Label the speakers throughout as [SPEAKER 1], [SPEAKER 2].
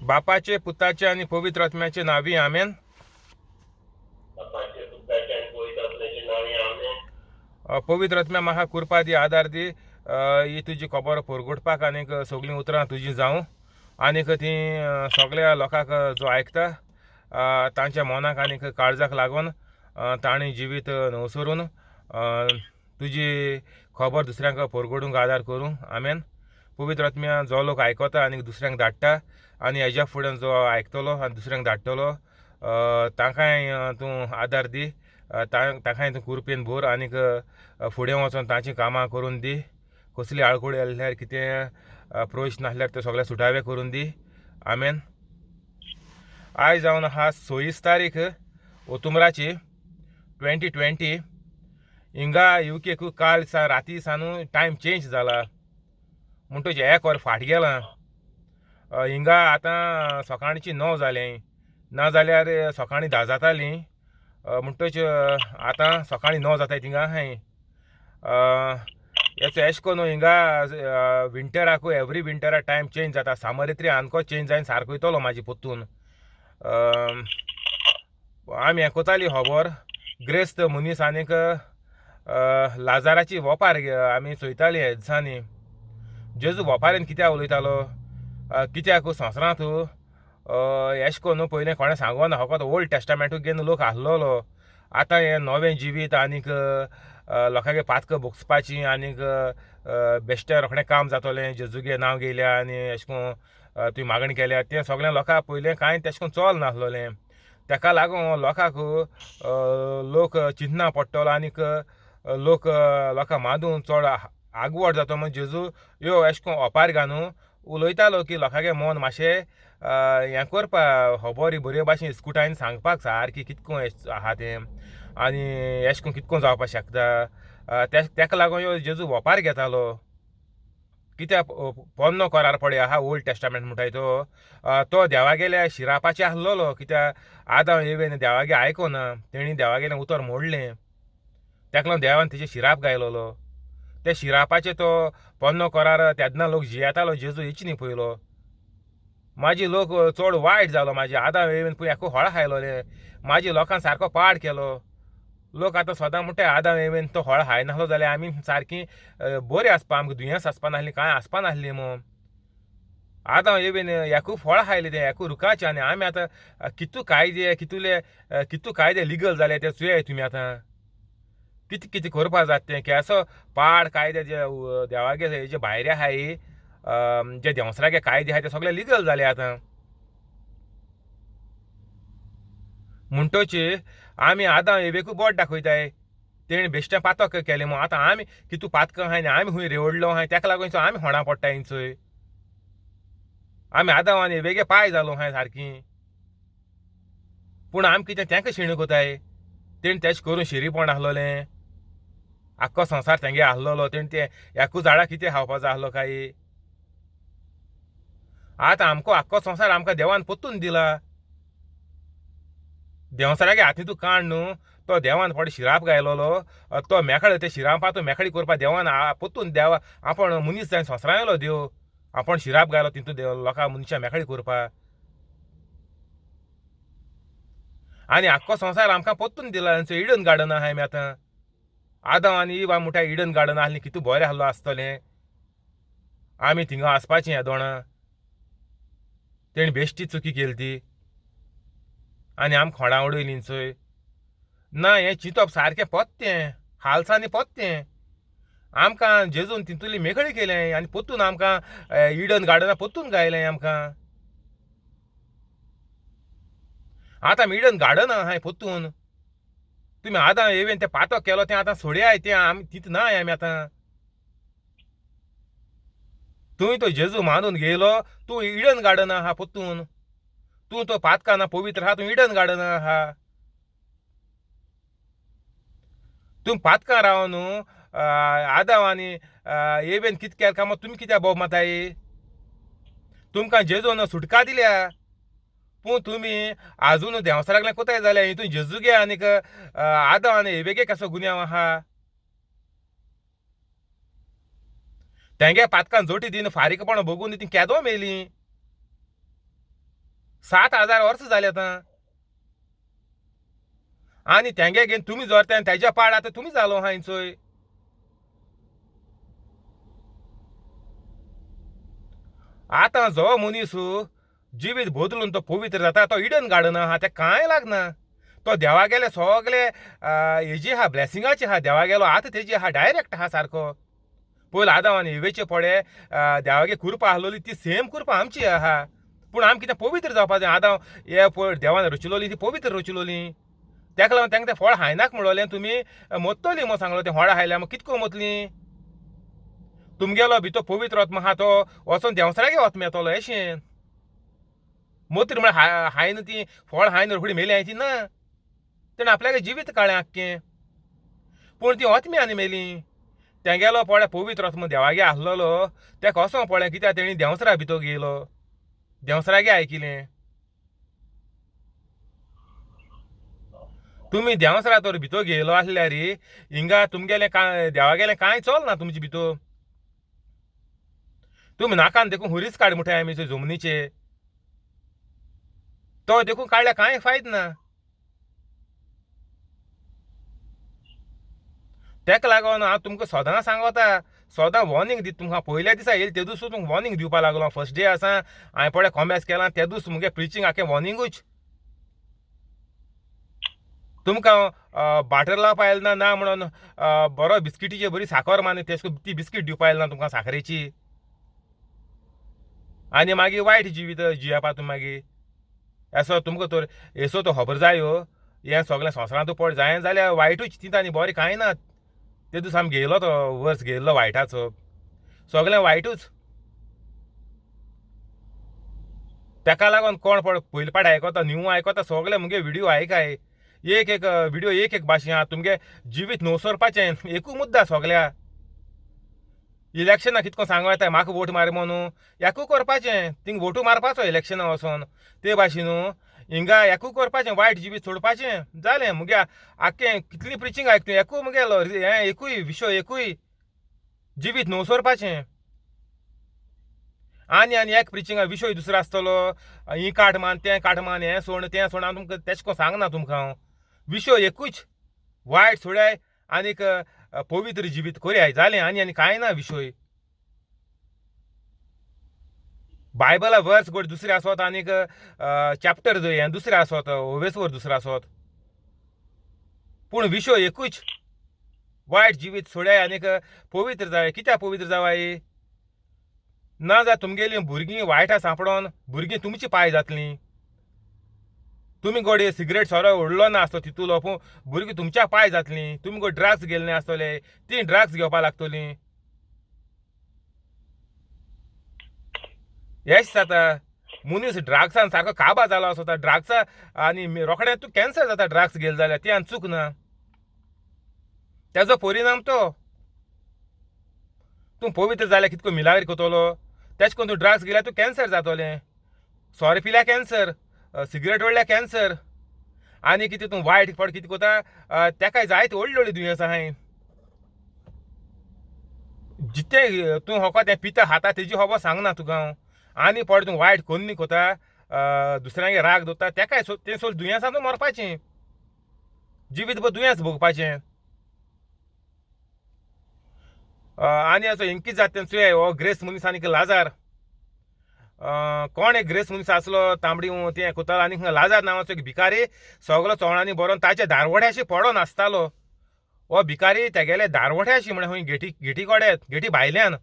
[SPEAKER 1] बापाचे, पुताचे आनी पवित्र आत्म्याचे नांवी, आमेन.
[SPEAKER 2] बापाचे, पुताचे आनी पवित्र आत्म्याचे नांवी, आमेन.
[SPEAKER 1] पवित्र आत्म्या, म्हाका कृपा दी, आदार दी, ही तुजी खबर परगटपाक आनीक सगळीं उतरां तुजीं जावं आनीक तीं सगळ्या लोकांक जो आयकता तांच्या मनाक आनीक काळजाक लागून तांणी जिवीत नवसरून तुजी खबर दुसऱ्यांक परगटूंक आदार करूं, आमेन. पवित्र आत्म्या, जो लोक आयकता आनी दुसऱ्यांक धाडटा आनी हेज्या फुडें जो आयकतलो आनी दुसऱ्यांक धाडटलो तांकांय तूं आदार दी, तांकांय तूं कुरपेन भर आनीक फुडें वचोन तांचीं कामां करून दी. कसली आळकोळी आसल्यार, कितें प्रश्न आसल्यार ते सगळे सुटावे करून दी, आमेन. आयज जावन आहा 26 तारीख ओतुमराची 2020. हिंगा युकेक काल राती सावन टायम चेंज जाला, म्हणटच एक वर फाट गेलां. हिंगा आतां सकाळचीं 9 जालीं, ना जाल्यार सकाळीं 10 जातालीं, म्हणटच आतां सकाळीं 9 जाताय थिंगा आहाय. हेचो एश कोन्न हिंगा विंटराकू एवरी विंटरा टायम चेंज जाता, सामर येतरी आनको चेंज जायन सारको येतलो म्हाजी पोत्तून. आमी आयकताली खबर ग्रेस्त मनीस आनीक लाजाराची वोपार आमी चोयताली ह्या दिसांनी. जेजू वोपारेन कित्याक उलयतालो, कित्याक संवसारांत एश कोन्न पयलें कोणें सांगोना, फकत ओल्ड टेस्टामेंटूक घेवन लोक आसलेलो. आतां हें नवें जिवीत आनीक लोकांगे पातकां भोगसपाचीं आनीक बेश्टें रोखडें काम जातलें जेजूगे नांव घेयल्या आनी एश कोन्न तुवें मागणी केल्या, तें सगळें लोकांक पयलें कांय तेशें कोन्न चल नासलेलें. तेका लागून लोकांक लोक चिंतना पडटलो आनीक लोक लोकां मादून चड आगवड जाता म्हूण जेजू यो एशें कोन्न ओपार घालून उलयतालो की लोकांगे मन मातशें हें करपा, खबर ही बरे भाशेन इस्कुटायन सांगपाक सारकी कितें कोन्न आहा तें आनी एशें कोन्न कितें कोन्न जावपाक शकता. तेका लागून यो जेजू वोपार घेतालो. कित्याक पोन्नो करार पळय आहा ओल्ड टेस्टामेंट म्हणटाय तो, तो देवागेल्या शिरापाचेर आसलेलो. कित्याक आदांव एवेन देवागे आयकोना, तेणी देवागेलें उतर मोडलें, तेका लागून देवान तेजेर शिराप गायलोलो. ते शिरापाचेर तो पोन्नो करार तेन्ना लोक जियेतालो, जेजू येची न्ही पयलो. माजी लोक चड वायट जालो, माजी आदांव एवेन पळय एकू होळ खायलोलें, माजी लोकांक सारको पाड केलो. लोक आतां सदां म्हणटाय आदांव एवेन तो होळ खायनासलो जाल्यार आमी सारकी बरी आसपा, आमकां दुयेंस आसपा नासलीं, कांय आसपा नासलीं म्हूण. आदांव एवेन एकू फळ खायलें तें एकू रुखाचें, आनी आमी आतां कितू कायदे कितुले कितू कायदे लिगल जाले ते चोयाय तुमी. आतां कितें कितें करपा जाता तें केसो पाड कायदे जे देवागे हेजे भायरे आहाय, जे देंवसरागे कायदे आहाय ते सगळे लिगल जाले आतां. म्हणटच आमी आदांव एवेकूय बोट दाखयताय, तेणें बेश्टें पातक केलें म्हूण. आतां आमी कितू पातकां आहाय आनी आमी खूंय रेवडलो आहाय, तेका लागून आमी होणा पडटाय चोय. आमी आदांव आनी एवेगे पाय जालो आहाय सारकी, पूण आमी कितें तेंका शेणी कोताय. तेणें तेश करून शिरीपण आसलोलें, आख्खो संवसार तेंगे आसलोलो, तेणें तें एकू झाडां कितें खावपा जाय आसलो काय. आतां आमकां आख्खो संवसार आमकां देवान पोत्तून दिला, देंवसरागे हातीन तूं काड न्हू, तो देवान फावटी शिराप गायलोलो, तो मेकळे ते शिरापा तो मेकळी करपा देवान पोत्तून देवा आपूण मनीस जावन संवसारां येयलो देव, आपूण शिराप गायलो तितून देव लोकां मनशां मेकळी करपा. आनी आख्खो संवसार आमकां पोत्तून दिला, इडन गार्डन आहाय आमी आतां. आदांव आनी इवा म्हणटा इडन गार्डन आसलें कितू बरें आसलो आसतलें, आमी थिंगा आसपाचीं येदोणां. तेणें बेश्टी चुकी केली ती आनी आमकां खोडां उडयलीं चोय. ना हें चिंतप सारकें पोत्तें, हालसांनी पोत्तें. आमकां जेजून तितूली मेकळी केलें आनी पोत्तून आमकां इडन गार्डना पोत्तून गायलें आमकां. आतां आमी इडन गार्डन आहाय पोत्तून. तुमी आदां एवेन तें पातक केलो तें आतां सोडयाय, तें आमी तितू नाय आमी आतां. तुवें तो जेजू मानून घेयलो, तूं इडन गार्डन आहा पोत्तून, तूं तो पातकां ना पवित्र आहा, तूं इडन गार्डन आहा. तूं पातकां रावन आदांव आनी एवेन कितें केलें काय मागीर तुमी कित्याक बोब माताय. तुमकां जेजून सुटका दिल्या, पूण तुमी आजून देंवसरागल्यान कोताय जाल्या. हितून जेजूगे आनीक आदांव आनी एवेगे कसो गुन्यांव आहा. तेंगे पातकान जोटी दिवन फारीकपण भोगून ती केदो मेली. 7000 वर्सां जालीं आतां. आनी तेंगे घेवन तुमी जोरता आनी तेज्या पाड आतां तुमी जालो आहा हिंचोय. आतां जो मनीस जिवीत बदलून तो पवित्र जाता तो इडन गार्डन आहा, तेका कांय लागना. तो देवागेले सगळे हेजी आहा, ब्लेसिंगाची आहा, देवागेलो आतां तेजी आहा, डायरेक्ट आहा सारको. पयलीं आदांव आनी इवेचे पडे देवागे कुरपा आसलोली ती सेम कुरपा आमची आहा, पूण आमी कितें पवित्र जावपा जाय. आदांव हे पळय देवान रचिलोली ती पवित्र रचिलोली, तेका लागून तांकां तें फळ हायनाक म्हणलोलें तुमी मोत्तली म्हूण सांगलो. तें फळां हायल्यार मागीर कितको मोतली? तुमगेलो भितर पवित्र आत्मा आहा तो वचोन देंवसरागे वत मेतलो एशें मोत्री म्हळ्यार हायन ती फळ हायन रोखडी मेली हांय ती ना, तेणें आपल्यागे जिवीत काळें आख्खें. पूण ती ओतमी आनी मेली. तेंगेलो पळय पवित्र आत्मा देवागे आसलेलो तेका वचों पळय, कित्याक तेणी देंवसरा भितर गेलो, देंवसरागे आयकिलें. तुमी देंवसरा तर भितर गेलो आसल्यार हिंगा तुमगेलें कांय देवागेलें कांय चलना तुमचे भितर. तुमी नाकान देखून हुरीच काड मुठाय आमी जमनीचे, तो देखून काडल्यार कांय फायद ना. तेका लागून हांव तुमकां सदां सांगता, सदां वॉर्निंग दिता तुमकां. पयल्या दिसा येयले ते दीस तुमकां वॉर्निंग दिवपा लागलो. फर्स्ट डे आसा हांवें पळय कॉमेस केलां ते दीस मुगे प्रिचींग आख्खें वॉर्निंगूच. तुमकां बाटर लावपा आयलें ना ना म्हणून बरो बिस्किटीची बरी साकर मारून तेश ती बिस्कीट दिवपा आयलें ना तुमकां साकरेची. आनी मागीर वायट जिवीत जियेवपा तुमी मागीर एसो तुमकां तर एसो तो खबर जायो हें सगळें संवसारांत पड जाय जाल्यार वायटूच तिंता आनी बरें कांय ना. ते दीस आमी घेयलो तो वर्स घेयल्लो वायटाचो, सगळें वायटूच. तेका लागून कोण पळय पयले पाट आयकता न्यू आयकता सगळे मुगे व्हिडियो आयकाय, एक एक व्हिडियो एक एक भाशेन आहा. तुमगे जिवीत नवसरपाचें एकू मुद्दा सगळ्या. इलेक्शनाक कितको सांगू येता म्हाका वोट मार म्हणून एकू करपाचें, थिंग वोटू मारपाचो इलेक्शनाक वचोन. ते भाशेन हिंगा एकू करपाचें, वायट जिवीत सोडपाचें जालें. मुगे आख्खें कितली प्रिचींग आयकता एकू मुगेलो हें एकूय विशय एकूय जिवीत नवसरपाचें. आनी आनी एक प्रिचिंगा विशय दुसरो आसतलो, ही काट मान तें काट मान हें सोड तें सोड, हांव तुमकां तेशें कोन्न सांगना तुमकां. हांव विशय एकूच, वायट सोडाय आनीक पवित्र जिवीत करयाय जालें. आनी आनी कांय ना विशय. बायबला वर्स गोड दुसरें आसत आनीक चॅप्टर हें दुसरें आसत, ओवेसवर दुसरो आसत, पूण विशय एकूच, वायट जिवीत सोडाय आनीक पवित्र जाय. कित्याक पवित्र जावाय? ना जाल्यार तुमगेलीं भुरगीं वायटां सांपडोन भुरगीं तुमची पाय जातलीं. तुमी गोडये सिगरेट सोरो ओडलो ना आसतो तितूलो, पूण भुरगीं तुमच्या पाय जातलीं. तुमी गोड ड्रग्स गेल्ले आसतले, तीं ड्रग्स घेवपा लागतलीं. येश जाता मनीस ड्रग्सान सारको काबा जालो आसता. ड्रग्सा आनी रोखडें तूं कॅन्सर जाता ड्रग्स गेले जाल्यार, ती आनी चूक ना, तेजो परिणाम तो. तूं पवित्र जाल्यार कितको मिलाग्र करतलो, तेश कोन्न तूं ड्रग्स गेल्यार तूं कॅन्सर जातलें. सोरो पिल्यार कॅन्सर, सिगरेट ओडल्यार कॅन्सर, आनी कितें तूं वायट फट कितें करता तेकाय जायते व्हडली व्हडली दुयेंसां आहाय. जितें तूं होको तें पिता खाता तेजी खबर सांगना तुका हांव. आनी पड तूं वायट कोन्नी कोता, दुसऱ्यांगे राग दवरता, तेकाय तें सोड दुयेंसां तूं मरपाचें, जिवीत भर दुयेंस भोगपाचें. आनी असो इंकी जात तें चोय हो ग्रेस मनीस आनी लाजार. कोण एक ग्रेस मनीस आसलो तांबडी तें कोतालो, आनी लाजार नांवाचो एक भिकारी सगलो चोणांनी भरोन ताच्या दारवड्याशी पडोन आसतालो. हो भिकारी तेगेले दारवट्याशी म्हळ्यार खंय गेटी गेटी कडेन गेटी भायल्यान,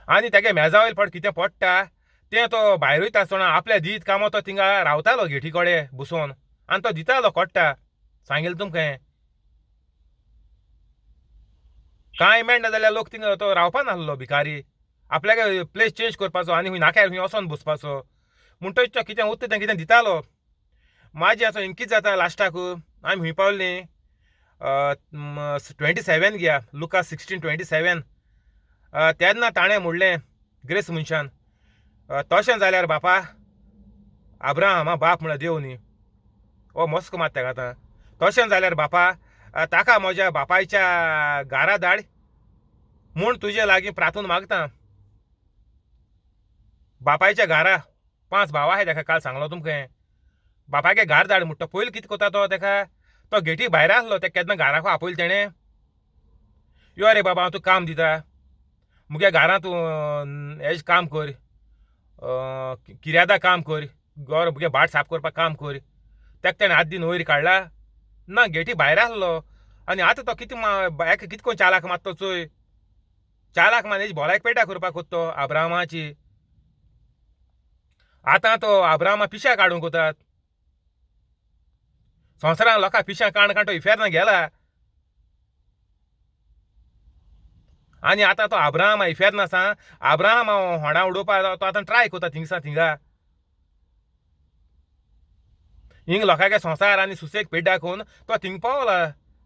[SPEAKER 1] आनी तेगे मेजा वयले फावट कितें पडटा तें तो भायर वयता आसतना आपल्या दीत कामां तो थिंगा रावतालो गेटी कडेन बसून, आनी तो दितालो कोट्टा. सांगिल्लें तुमकां हें कांय मेळना जाल्यार लोक थिंगा तो रावपा नासलो भिकारी, आपल्याक प्लेस चेंज करपाचो आनी खंय नाक्यार खंय वचोन बसपाचो. म्हणटच तो कितें उरता तें कितें दितालो. माजी आतां इंकीत जाता लास्टाक आमी खंय पावलीं 27 घ्या, लुका 16:27. तेन्ना ताणें म्हणलें ग्रेस मनशान, तशें जाल्यार बापा आब्राहामा बाप म्हळ्यार देव न्ही, हो मस्क मात तेका आतां. तशें जाल्यार बापा ताका म्हज्या बापायच्या घरा धाड म्हूण तुजे लागीं प्रार्थना मागता. बापायच्या घरा 5 भाव आहाय तेका, काल सांगलो तुमकां. बापायगे घार धाड म्हणटा, पयलीं कितें कोता तो तेका, तो गेटी भायर आसलो, तेका केन्ना घराक आपयलो तेणें. यो रे बाबा हांव तुका काम दिता, मुगे घरांत तूं हेज काम कर, किर्यादा काम कर, गोर मुगे भाट साफ करपाक काम कर. तेका तेणें हात दीन वयर काडला ना, गेटी भायर आसलो. आनी आतां तो कितें कितें कोण चालाक मात्तो चोय, चालाक मान हेजी भलायक पेटा करपाक कोत्ता तो आब्रामाची. आतां तो आब्रामा पिश्या काडूंक वतात, संवसारान लोकां पिश्यां काण काण तो इफेर्ना गेला. आनी आतां तो आब्रामा इफेर्न आसा, आब्रामा होंडा उडोवपाक तो आतां ट्राय करता थिंगसा थिंगा. हिंग लोकांगे संवसार आनी सुसेग पेट दाखोवन तो थिंग पावला.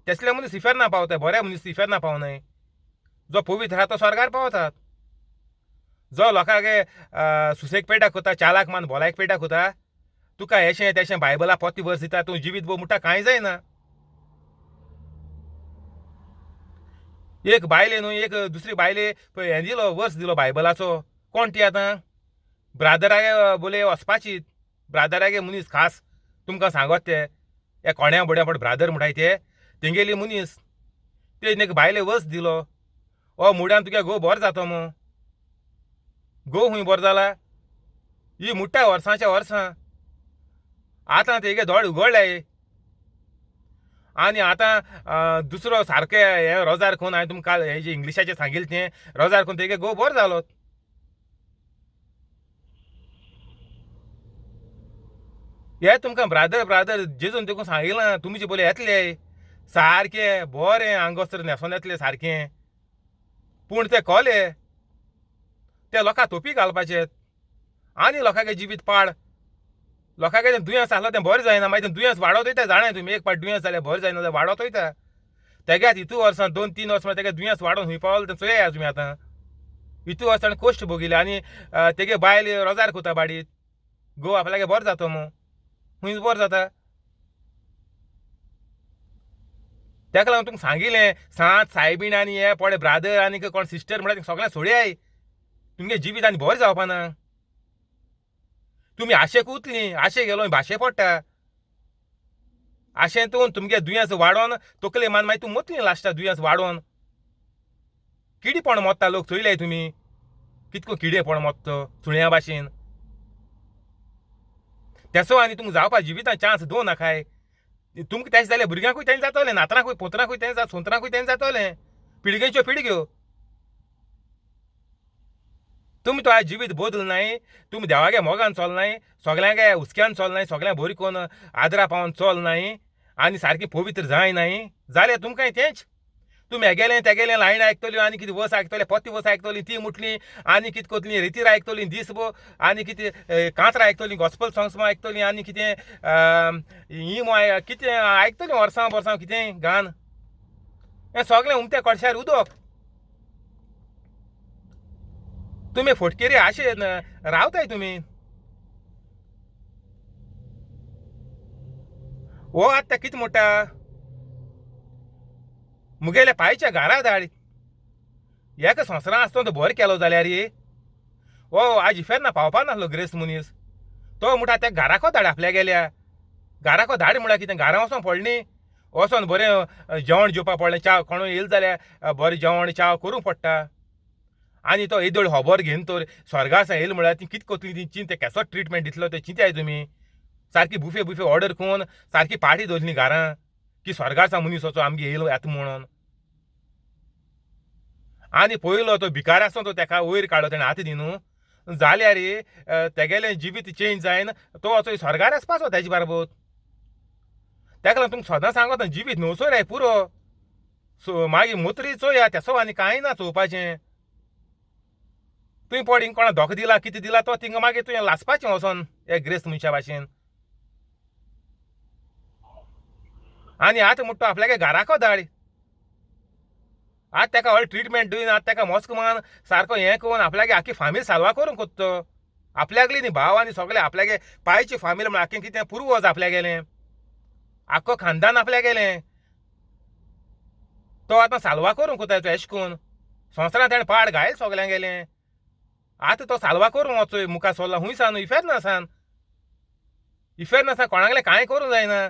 [SPEAKER 1] तेसले मनीस इफेर्ना पावता, बरे मनीस इफेर्ना पावनाय. जो पवित्र आहा तो स्वर्गार पावतात. जो लोकांगे सुसेग पेट दाखोवता, चालाक मान भलायक पेट दाखोवता, तुका एशें तेशें बायबला पोती वर्स दिता, तूं जिवीत भोव म्हणटा कांय जायना. एक बायले न्हू, एक दुसरी बायले पळय हें दिलो वर्स दिलो बायबलाचो. कोण ती आतां ब्रादरागे बोले वचपाची, ब्रादरागे मनीस खास तुमकां सांगत ते हे कोण्या बोड्या पड ब्रादर म्हणटाय ते तेंगेली मनीस. ते एक बायले वर्स दिलो, ओ मुड्यान तुगे घोव बरो जातो मू, घोव खूंय बरो जाला, ही मुट्टा वर्सांच्या वर्सां. आतां तेगे दोळे उगडले आनी आतां दुसरो सारकें हें रोजार कोन हांवें तुमकां काल हें जें इंग्लिशाचें सांगिल्लें तें रोजार कोन तेगे घोव बरो जालो. हे तुमकां ब्रादर ब्रादर जेजून देखून सांगिलां, तुमचे बोले येतले सारकें बरें आंगवस्त्र न्हेसोन येतले सारकें, पूण ते कोले ते लोकां तोपी घालपाचे आनी लोकांगे जिवीत पाड. लोकांगे तें दुयेंस आसलो तें बरें जायना, मागीर तें दुयेंस वाडत वयता. जाणाय तुमी, एक पाट दुयेंस जाल्यार बरें जायना जाल्यार वाडत वयता. तेगे इतू वर्सां 2-3 वर्सां तेगे दुयेंस वाडोवन खूंय पावलो तें चोया तुमी. आतां इतू वर्सां ताणें कश्ट भोगिले आनी तेगे बायल रोजार कोता बाडीत, घोव आपल्यागे बरो जातो मू, खूंयच बरो जाता. तेका लागून तुमकां सांगिलें, सांत सायबीण आनी हे पळय ब्रादर आनी कोण सिस्टर म्हणल्यार सगळें सोडयाय, तुमगे जिवीत आनी बरें जावपाना. तुमी आशेक उतली, आशे गेलो भाशे पडटा, आशेंतून तुमगे दुयेंस वाडोन तकले मान मागीर तूं मोतली लास्टा दुयेंस वाडोन. किडीपण मोत्ता लोक चोयले तुमी, कितको किडेपण मोत्तो सुण्या भाशेन. तेसो आनी तुमकां जावपा जिवितान चान्स दोन नाकाय. तुमकां तेशें जाल्यार भुरग्यांकूय तें जातलें, नातरांकूय पोत्रांकूय तें जाता, सोंत्रांकूय तें जातलें, पिळगेच्यो पिळग्यो. तुमी तो आयज जिवीत बदल नाय, तुमी देवागे मोगान चलनाय, सगल्यांगे हुस्क्यान चलनाय, सगळ्यांक बरी कोन्न आदरा पावन चलनाय आनी सारकी पवित्र जायनाय जाल्यार तुमकांय तेंच. तुमी हेगेलें तेगेलें लायन आयकतल्यो आनी कितें वर्स आयकतले, पोत्ती वर्स आयकतली, ती मुटली आनी कितें कोतली रितीर आयकतली, दीस भो आनी कितें कांतरां आयकतली, गॉस्पल सॉंग्स आयकतली आनी कितें ही कितें आयकतली वर्सां वर्सां कितें गान. हें सगळें उमत्या कोळशार उदक. तुमी फटकिरी आशेन रावताय तुमी. हो आतां कितें म्हणटा, मुगेल्या पायच्या घरा धाड, एका संवसारान आसतना तो बरो केलो जाल्यार हो आज इफेर्ना पावपा नासलो ग्रेस मनीस. तो म्हणटा त्या घराको धाड, आपल्या गेल्या घराको धाड म्हणल्यार कितें, घरा वचोन पडलें न्ही, वचोन बरें जेवण जेवपा पडलें, च्या कोणूय येयलो जाल्यार बरें जेवण च्या करूंक पडटा. आनी तो येदोळ खबर घेवन तर स्वर्गा आसा येयलो म्हळ्यार ती कितें कोतली ती चिंत, केसो ट्रिटमेंट दितलो तें चिंताय तुमी. सारकी बुफे बुफे ऑर्डर करून सारकी पार्टी दवरली घरां की स्वर्गार सा मनीस वचो आमगे येयलो येता म्हणून. आनी पयलो तो भिकारी आसता तो तेका वयर काडलो तेणें हात दी न्हू, जाल्यार तेगेलें जिवीत चेंज जायन तो वचो स्वर्गार वचपाचो तेजे बाराबर. तेका लागून तुमकां सदां सांगता जिवीत न्हू रे पुरो. सो मागीर मोत्री चोया तेसो आनी कांय ना चोवपाचें. तुवें पड हिंगा कोणा धोको दिला कितें दिला तो थिंगा मागीर तुवें लासपाचें वचोन एक ग्रेस्त मनशा भाशेन. आनी आतां म्हणटा आपल्यागे घराको धाड, आतां तेका व्हडलें ट्रिटमेंट दिवन आतां तेका मोस्क मान सारको हें करून आपल्यागे आख्खी फामील साल्वार करूंक कोत्तो. आपल्यागली न्ही भाव आनी सगळे आपल्यागे पायची फामील म्हळ्यार आख्खें कितें पुर्वज आपल्यागेलें, आख्खो खानदान आपल्यागेलें. तो आतां साल्वार करूंक कोता तो एशें करून संवसारांत तेणें पाड घायल सगळ्यांगेलें. आतां तो साल्वा करूंक वचोय मुखार सरला हुंय सान इफेर्ना सान. इफेर्ना सान कोणागेलें कांय करूंक जायना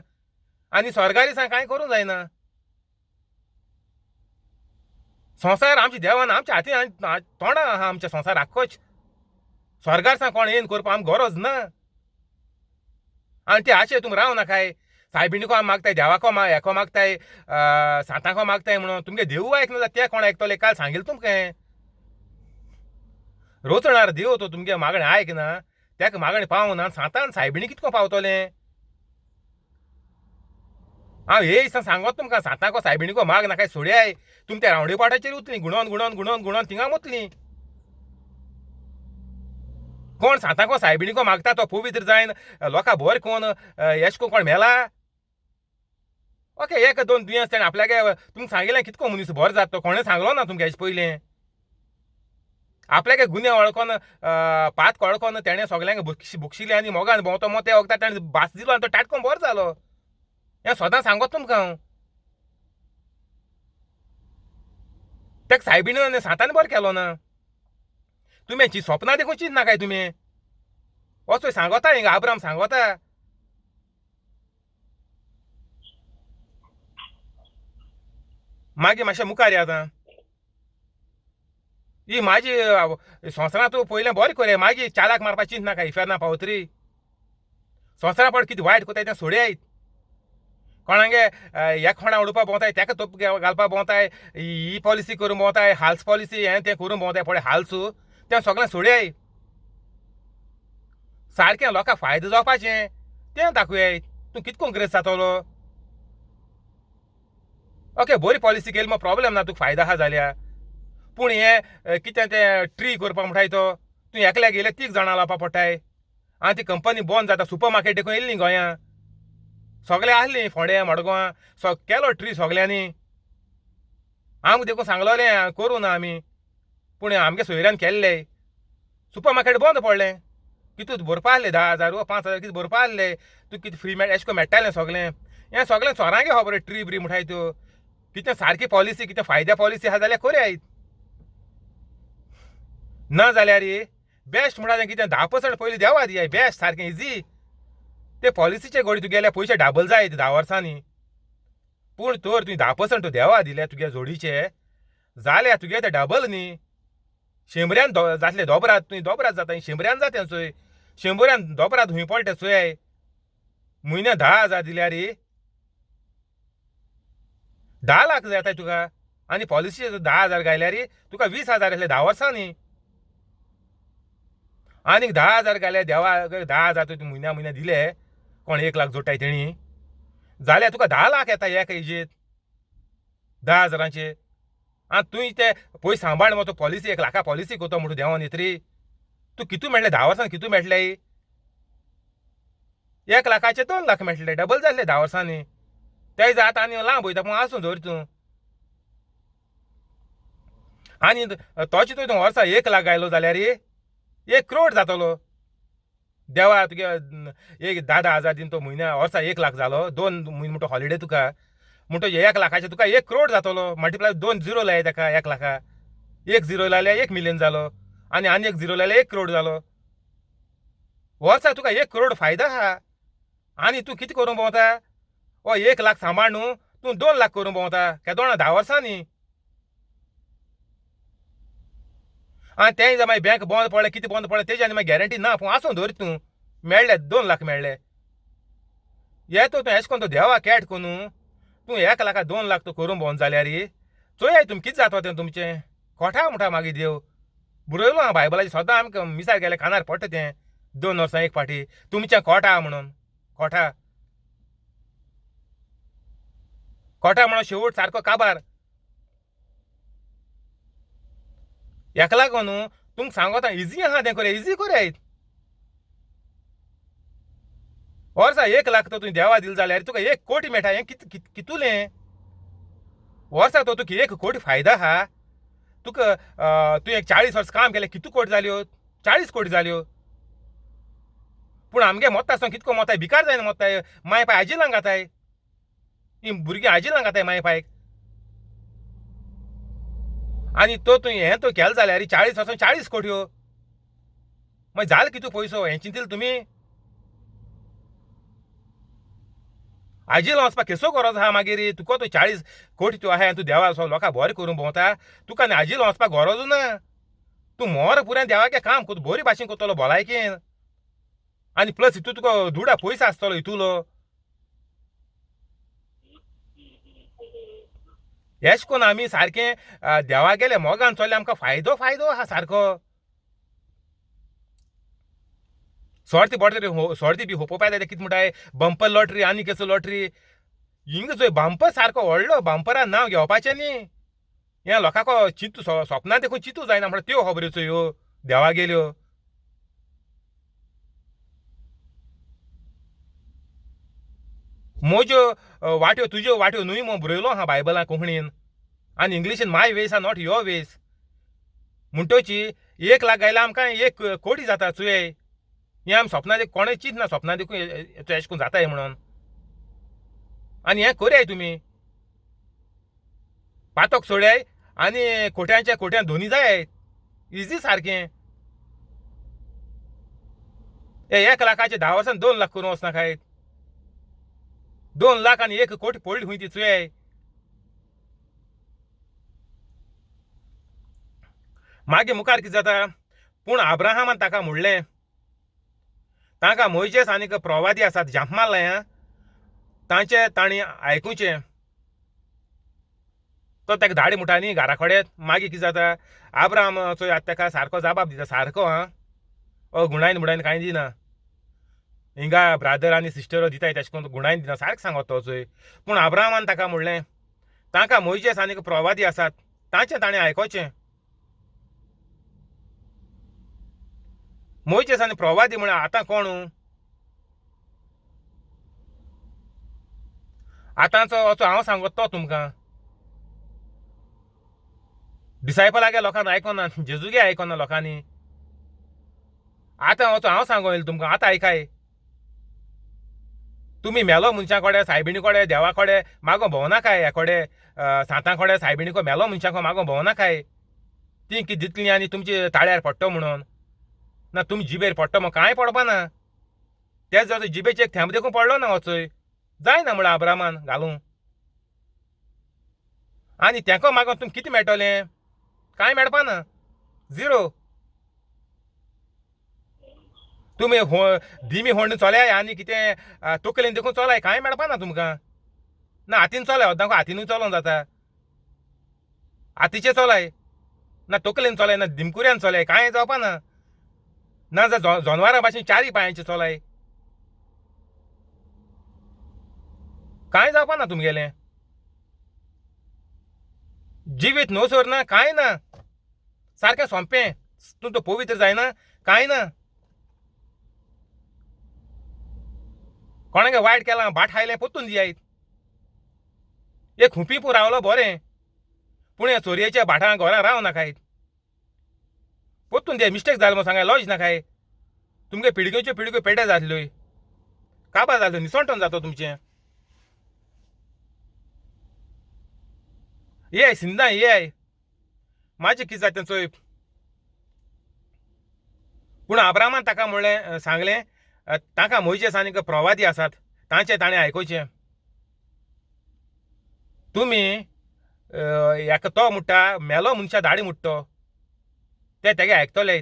[SPEAKER 1] आनी स्वर्गारी सान कांय करूंक जायना. संवसार आमच्या देवान आमच्या हातीन तोंडां आहा आमच्या संवसार आख्खोच. स्वर्गार सान कोण येवन करपाक आमकां गरज ना. आनी ते आशे तुमी राव नाकाय सायबिणीको आमी मागताय, देवाको हेको मागताय, सांताको मागताय म्हणून तुमगे देवू आयकना जाल्यार ते कोण आयकतले? काल सांगिल्लें तुमकां रोचणार देव तो तुमगे मागणें आयकना, तेका मागणें पावना, सांतान सायबिणी कितको पावतलें? हांव हे दिसा सांगत तुमकां सांताको सायबिणीको माग नाकाय सोडयाय. तुमी त्या रावंडे पाटाचेर उतलीं गुणोन गुणोन गुणोन गुणोन थिंगा मुतलीं. कोण सांताको सायबिणीको मागता तो पवित्र जायन लोकां बरें कोण येश कोण मेला? ओके एक दोन दुयेंस तेणें आपल्यागे तुमकां सांगिल्लें कितको मनीस बरो जाता तो कोणें सांगलो ना तुमकां हेजे पयलें. आपल्यागे गुन्यांव वळखोन पात वळखोन तेणें सगल्यांक बक्षिलें आनी मोगान भोंवतो मो ते वखदार तेणें भास दिलो आनी तो टाटको बरो जालो. हें सदां सांगत तुमकां हांव. तेका सायबिणीन सांतान बरें केलो ना. तुमी सपनां देखून चिंत नाकाय तुमी. वचोय सांगता हिंगा आब्राम सांगता. मागीर मातशें मुखार या आतां. ही म्हाजी संवसारांत तूं पयलें बरें कोरया, मागीर चालाक मारपा चिंत नाका इफेर्ना पावतरी. संवसारा पड कितें वायट कोताय तें सोडयाय. कोणागे एक खोणा उडोवपा भोंवताय तेका तोप घालपा भोंवताय, ही पॉलिसी करूंक भोंवताय, हाल्स पॉलिसी हें तें करूंक भोंवताय पळय हाल्सू तें सगळें सोडयाय. सारकें लोकांक फायदो जावपाचें तें दाखोवयाय. तूं कितको ग्रेस जातलो? ओके बरी पॉलिसी केली मग प्रॉब्लेम ना, तुका फायदो आहा जाल्यार. पूण हें कितें तें ट्री करपाक म्हणटाय तो तूं एकल्याक गेले तीग जाणां लावपा पडटाय. आनी ती कंपनी बंद जाता. सुपर मार्केट देखून येयल्ली गोंयां सगळे आसली फोंड्या मडगांवां केलो ट्री सगल्यांनी. आमकां देखून सांगलोलें करूं ना आमी, पूण आमगे सोयऱ्यान केल्ले. सुपर मार्केट बंद पडलें. कितू भरपा आसलें 10,000 वा 5,000 कितें भरपा आसलें. तुका कितें फ्री मेळटा एशें करून मेळटालें सगळें. हें सगळें चोरांगे खबर ट्री ब्री म्हणटाय त्यो. कितें सारकी पॉलिसी कितें फायद्या पॉलिसी आहा जाल्यार करयाय, ना जाल्यार बेस्ट म्हणटा तें कितें 10% पयलीं देवा दियाय बेस्ट सारकें इजी. ते पॉलिसीचे गोडी तुगेले पयशे डाबल जाय 10 वर्सांनी. पूण तर तुवें 10% देवा दिले तुगे जोडीचे जाल्यार तुगे ते डबल न्ही. शंबऱ्यान जातले दोबरात, तुवें दोबरात जाता शंबऱ्यान जाता चोय. शंबऱ्यान दोबरात हुंय पडटा चोय. म्हयन्या 10,000 दिल्यार 10 लाख जाता तुका. आनी पॉलिसीचे 10,000 घाल्यार तुका 20,000 येतले 10 वर्सांनी. आनीक 10,000 घाल्यार देवा 10,000 तुवें म्हयन्या म्हयन्या दिले कोण 1 लाख जोडटाय तेणी जाल्यार तुका 10 लाख येता एका हेजेर 10,000. आनी तुवें ते पयशे सांबाळ मगो, तूं पॉलिसी 1 लाखा पॉलिसी करता म्हणटा देंवोन येतरी तूं कितू मेळ्ळे 10 वर्सांनी कितू मेळटले? 1 लाखाचे 2 लाख मेळटले, डबल जाल्ले 10 वर्सांनी. ते जात आनी लांब वयता पूण आसूं दवर तूं. आनी तोचे तुवें वर्सा 1 लाख घायलो जाल्यार 1 करोड जातलो. देवा तुगे एक 10,000 दिवन तो म्हयन्या वर्सा 1 लाख जालो. 2 म्हयने म्हणटा हॉलिडे तुका म्हणटा 1 लाखाचे तुका 1 करोड जातलो. मल्टिप्लाय 2 झिरो लाय ताका 1 लाखा, 1 झिरो लायल्यार 1 मिलियन जालो आनी आनी 1 झिरो लायल्यार 1 करोड जालो. वर्सा तुका 1 करोड फायदो आहा. आनी तूं कितें करूंक भोंवता? ओ 1 लाख सांबाळ न्हू तूं 2 लाख करूंक भोंवता केदोणा 10 वर्सांनी. आनी तें जर मागीर बँक बंद पडलें कितें बंद पडलें तेजी आनी मागीर गॅरंटी ना. पूण आसूं दवर तूं मेळ्ळे 2 लाख मेळ्ळे. येतो तूं एशें करून तूं देवा कॅट करून तूं 1 लाखा 2 लाख तूं करूंक भोंवन जाल्यार चोयाय तुमी कितें जाता तें तुमचें. कोठा म्हणटा मागीर देव बरयलो आहा बायबलाचेर सदां आमकां मिसार गेल्यार कानार पडटा तें 2 वर्सां एक फावटी तुमचें कोठा म्हणून. कोठा कोठा म्हणून शेवट सारको काबार. हेका लागून न्हू तुमकां सांगता इजी आहा तें करया, इजी करया. वर्सा 1 लाख तो तुवें देवा दिले जाल्यार तुका 1 कोटी मेळटा. हें कितुलें वर्सा तो तुका 1 कोटी फायदो आहा तुका. तुवें 40 वर्स काम केलें कितू कोटी जाल्यो? 40 कोटी जाल्यो. पूण आमगे मोत्ता आसतना कितको मोताय भिकार जायना मोत्ताय. माय पाय आजी लांग घाताय, हीं भुरगीं आजी लांग घाताय माय पायक. आनी तो तुवें हें तो केलें जाल्यार 40 वर्सां 40 कोटयो. मागीर जालें कितू पयसो हें चिंतलें तुमी? आजील वचपाक केसो गरज आहा मागीर तुका तो 40 कोटी तूं आहाय तूं देवा लोकां बरें करूंक भोंवता, तुका आनी आजील वचपाक गरज ना. तूं मोर पुराय देवाचें काम करता, बरी भाशेन करतलो भलायकेन, आनी प्लस हितू तुका दुडा पयसो आसतलो हितूलो. एश कोन्न आमी सारकें देवागेले मोगान चल्ले आमकां फायदो फायदो आहा सारको. सोर्ती बोटरी सोर्ती बी होपोवपा जाय कितें म्हणटाय बंपर लॉटरी आनी केसो लॉटरी हिंगा चोय बंपर सारको व्हडलो बंपरा नांव घेवपाचें न्ही. हें लोकांक चिंतू सपनां देखून चिंतू जायना म्हणल्यार त्यो खबऱ्यो चोय ह्यो देवागेल्यो. म्हज्यो वाट्यो तुज्यो वाट्यो न्हय म्हूण बरयलो आहा बायबलान कोंकणीन आनी इंग्लिशीन my ways are not your ways. म्हणटोची 1 lakh गायल्यार आमकां 1 कोटी जाता चोय. हें आमी सपनां देखून कोणें चिंतना सपनां देखून एशें करून जाताय म्हणून. आनी हें करयाय तुमी पातक सोडयाय आनी कोट्यांच्या कोट्यां धोनी जाय इजी सारकें. हे 1 लाखाचे 10 वर्सां 2 लाख करूं वचना खायत, 2 लाख आनी 1 कोटी पडली खंय ती चोय. मागीर मुखार कितें जाता, पूण आब्राहामान ताका म्हणलें तांकां मोयजेस आनी प्रवादी आसात जाप मारलें आं, तांचे तांणी आयकुचें. तो ताका धाडी म्हणटा न्ही घरा कडेन. मागीर कितें जाता आब्राहाम चोय आतां ताका सारको जाबाब दिता सारको आं, गुणायन बुणायन कांय दिना, हिंगा ब्रादर आनी सिस्टर दिताय तेशें करून गुणायन दिना, सारकें सांगता तो चोय. पूण आब्राहामान ताका म्हणलें तांकां मोयजेस आनी प्रवादी आसात तांचें ताणें आयकुचें. मोयजेस आनी प्रवादी म्हळ्यार आतां कोण? आतांचो असो हांव सांगत तो तुमकां डिसायपलागे लोकांक आयकना, जेजूगे आयकना लोकांनी. आतां असो हांव सांगो येयलें तुमकां, आतां आयकाय. तुमी मेलो मनशां कडेन सायबिणी कडेन देवा कडेन मागो भोंवनाकाय, ह्या कडेन सांतां कडेन सायबिणी कडेन मेलो मनशां कडेन मागो भोंवनाकाय. ती कितें दितलीं आनी तुमचे ताळ्यार पडटो म्हणून ना तुमी जिबेर पडटो म्हूण कांय पडपा ना. तेच जसो जिबेचे एक थेंब देखून पडलो ना वचय जायना म्हळ्यार आब्रामान घालूं. आनी तेंको मागोन तुमकां कितें मेळटलें? कांय मेळपा ना, झिरो. तुमी दिमी होंड चोलाय आनी कितें तकलेन देखून चोलाय, कांय मेळपा ना तुमकां. ना हातीन चोलाय, अर्दांको हातीनूय चलोन जाता, हातीचें चोलाय ना तकलेन चोलाय ना दिमकुऱ्यान चोलाय, कांय जावपा ना. ना जाल्यार जनवरां भाशेन चारी पांयांचे चोलाय, कांय जावपा ना तुमगेलें. जिवीत न्हू सर ना, कांय ना, सारकें सोंपें. तूं तो पवित्र जायना, कांय ना. कोणाक वायट केलां बाट खायलें परतून दियात. एक हुपी पूण रावलो बरें, पूण ह्या चोरयेच्या भाटां घरां राव नाकाय, परतून दियाय. मिस्टेक जाल म्हूण सांगाय लॉज नाकाय. तुमगे पिळग्योच्यो पिळग्यो पेटे जातल्यो, काबार जातल्यो, निसणटोन जातो तुमचें. ये सिंदा ये मातशें कितें जाता तें चोय. पूण आब्रामान ताका म्हणलें सांगलें तांकां मोयजेस आनी प्रवादी आसात तांचें ताणें आयकुचें. तुमी हेका तो म्हणटा मेलो मनशा दाडी म्हणटा ते तेगे आयकतले.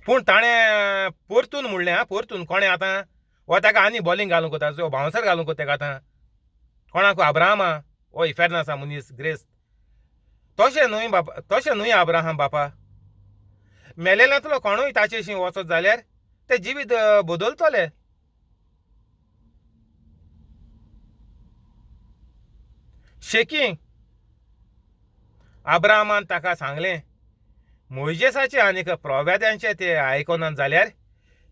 [SPEAKER 1] पूण ताणें परतून म्हणलें आं, परतून कोणें आतां हो ताका आनी बॉलिंग घालूंक वता, बाउन्सर घालूंक वता तेका आतां. कोणाक? आब्राहामा. हो इफेर्न आसा मनीस ग्रेस्त. तशें न्हय बापा, तशें न्हय आब्राहाम बापा, मेलेल्यांतलो कोणूय ताचेशी वचत जाल्यार ते जिवीत बदलतले. शेकी आब्राहामान ताका सांगलें मोयजेसाचे आनी प्रोवेद्यांचे ते आयकनात जाल्यार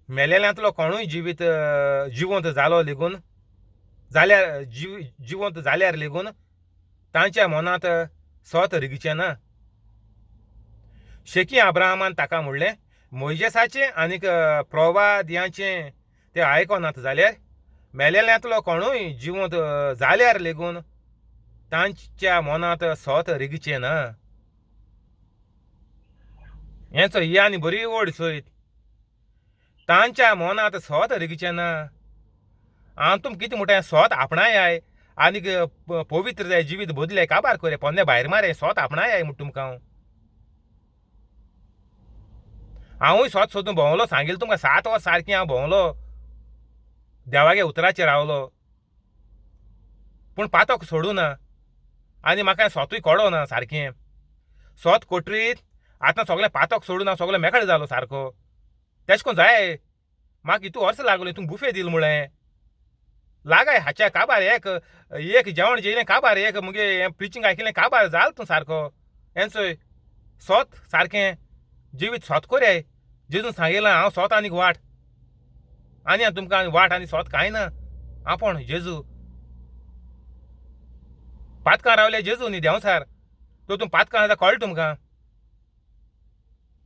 [SPEAKER 1] मेलेल्यांतलो कोणूय जिवीत जिवंत जालो लेगून जाल्यार जिवंत जाल्यार लेगून तांच्या मनांत सत रिगचें ना. शेकी आब्राहामान ताका म्हणलें मोयजेसाचें आनी प्रोवाद्यांचें ते आयकनात जाल्यार मेलेल्यांतलो कोणूय जिवंत जाल्यार लेगून तांच्या मनांत सत रिगचें ना. हें चोय ही आनी बरी व्हड सोयत तांच्या मनांत सोत रिगचें ना. हांव तुमकां कितें म्हणटा, सोत आपणायाय आनीक पवित्र जाय, जिवीत बदले काबार कोरे, पोन्ने भायर मारे, सोत आपणायाय म्हणटा तुमकां हांव. हांवूय सोत सोदून भोंवलो, सांगिल्लें तुमकां 7 वर्सां सारकें हांव भोंवलो, देवागे उतराचेर रावलो, पूण पातक सोडूं ना आनी म्हाका सोतूय कोडो ना सारकें. सोत कोटरीत आतां सगळें पातक सोडून हांव सगळें मेकळें जालो सारको. तेश कोन जाय म्हाका इतू वर्स लागलो तुमकां बुफे दिल म्हळें लागाय हाच्या काबार एक एक जेवण जेयलें काबार एक मुगे हें प्रिचींग आयकिलें काबार जाल तूं सारको. हें चोय सोत सारकें जिवीत सोत कोरयाय. जेजून सांगिलां हांव सोत आनीक वाट, आनी तुमकां वाट आनी सोत कांय ना आपूण जेजू. पातकां रावले जेजू न्ही देंवसार, तो तूं पातकां जाल्यार कळटा तुमकां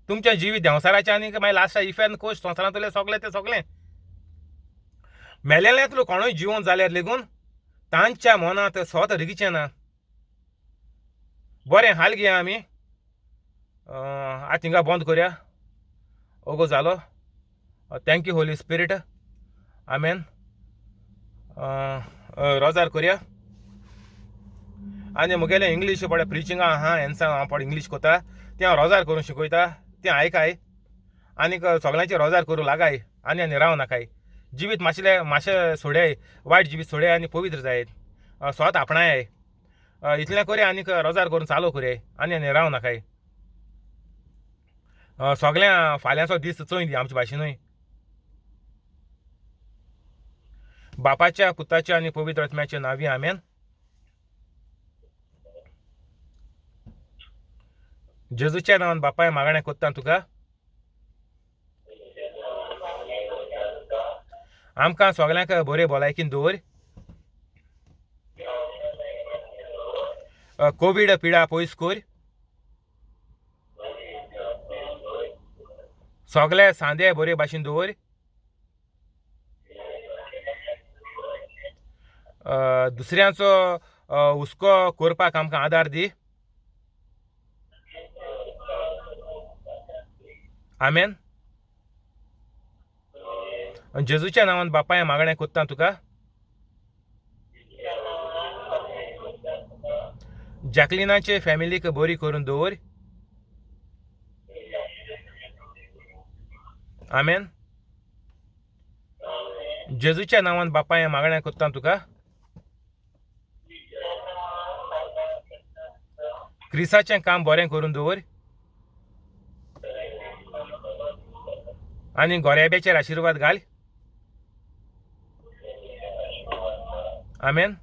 [SPEAKER 1] तुमचें जिवीत देंवसाराचें आनी मागीर लास्टाक इफेर्न कोश संवसारांतलें सगलें तें सगलें मेलेल्यांतलो कोणूय जिवन जाल्यार लेगून तांच्या मनांत सोत रिगचें ना. बरें हाल घेया आमी आतां थिंगा बंद करया. ओगो जालो. Thank you Holy Spirit. आमेन. रोजार करया. आनी मुगेलें इंग्लीश पळय प्रिचिंगा आहा एन्सा हांव पळय इंग्लीश कोता तें हांव रोजार करून शिकयता, तें आयकाय आनीक सगळ्यांचे रोजार करूं लागाय आनी आनी राव नाकाय. जिवीत मातशें मातशें सोडयाय, वायट जिवीत सोडयाय आनी पवित्र जायत, स्वता आपणाय. इतलें करया आनीक रोजार करून चालू करया आनी आनी राव नाकाय. सगळ्यां फाल्यांचो दीस चोय दी आमचे भाशेनूय. बापाच्या पुताच्या आनी पवित्र आत्म्याच्या नांवी आमेन. जेजूच्या नांवान बापाय मागणें कोत्ता तुका, आमकां सगल्यांक बरे भलायकीन दवर, कोवीड पिडा पयस कर, सगळे सांदे बरे भाशेन दवर, दुसऱ्यांचो हुस्को करपाक आमकां आदार दी. आमेन. जेजूच्या नांवान बापाय मागणें कोत्ता तुका. जॅकलिनाचे फॅमिलीक बरी करून दवर. आमेन. जेजूच्या नांवान बापाय मागणें कोत्ता तुका. क्रिसाचें काम बरें करून दवर आनी गोऱ्याब्याचेर आशिर्वाद घाल. आमेन.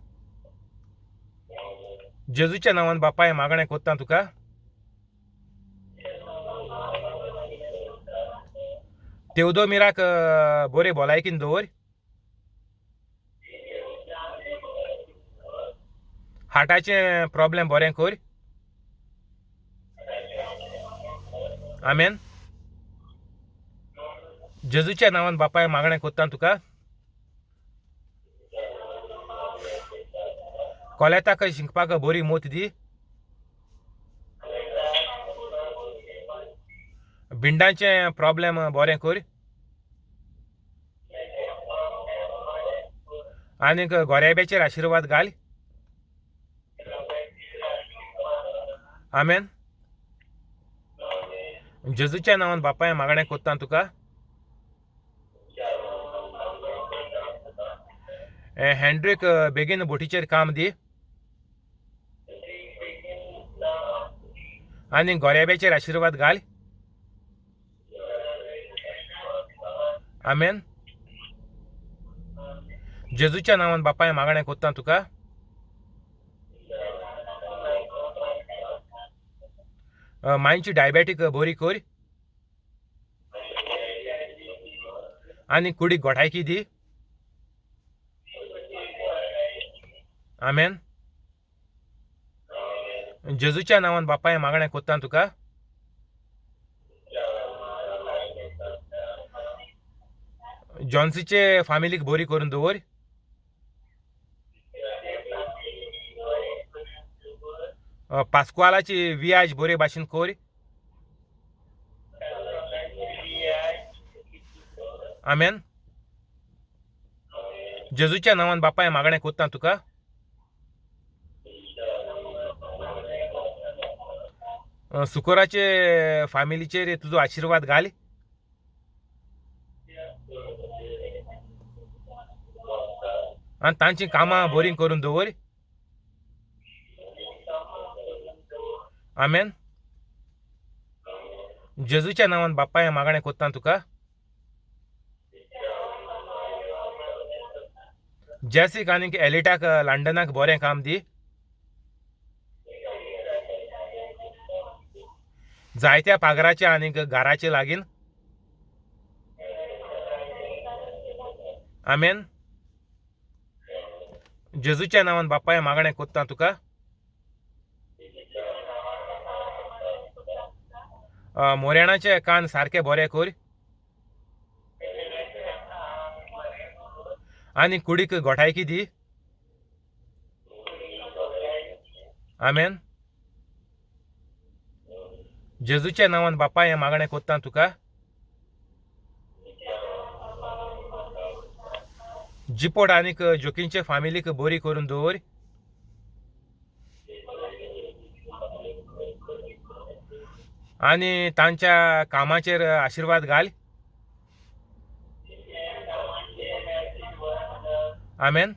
[SPEAKER 1] जेजूच्या नांवान बापाय मागणें कोत्ता तुका. तेवदोमिराक बरे भलायकीन दवर, हार्टाचें प्रॉब्लेम बरें कर. आमेन. जेजूच्या नांवान बापाय मागणें कोत्ता तुका. कोलेताक शिंकपाक बरी मोत दी, भिंडांचें प्रॉब्लेम बरें कर आनीक गोऱ्याब्याचेर आशिर्वाद घाल. आमेन. जेजूच्या नांवान बापाय मागणें कोत्ता तुका. हँड्रीक बेगीन बोटीचेर काम दी आनी गोऱ्याब्याचेर आशिर्वाद घाल. आमेन. जेजूच्या नांवान बापाय मागणें कोत्ता तुका. मांयची डायबेटीक बरी कर आनी कुडीक गोठायकी दी. आमेन. जेजूच्या नांवान बापाय मागणें कोत्ता तुका. जॉन्सीचे फामिलीक बरी करून दवर. पास्कुआलाची वियाज बरे भाशेन कर. आमेन. जेजूच्या नांवान बापाय मागणें कोत्ता तुका. सुकोराचे फामिलीचेर तुजो आशिर्वाद घाल. आनी तांचीं कामां बरीं करून दवर. आमेन. जेजूच्या नांवान बापाय मागणें कोत्ता तुका. जेसीक आनीक एलिटाक लंडनाक बरें काम दी. जायत्या पागराचे आनीक घराचे लागीन. आमेन. जेजूच्या नांवान बापाय मागणें कोत्ता तुका. मोरेणाचे कान सारके बरे कर आनी कुडीक गोठायकी दी. आमेन. जेजूच्या नांवान बापाय मागणें कोत्ता तुका. जिपोट आनीक जोकींचे फामिलीक बरी करून दवर. आनी तांच्या कामाचेर आशिर्वाद घाल. आमेन.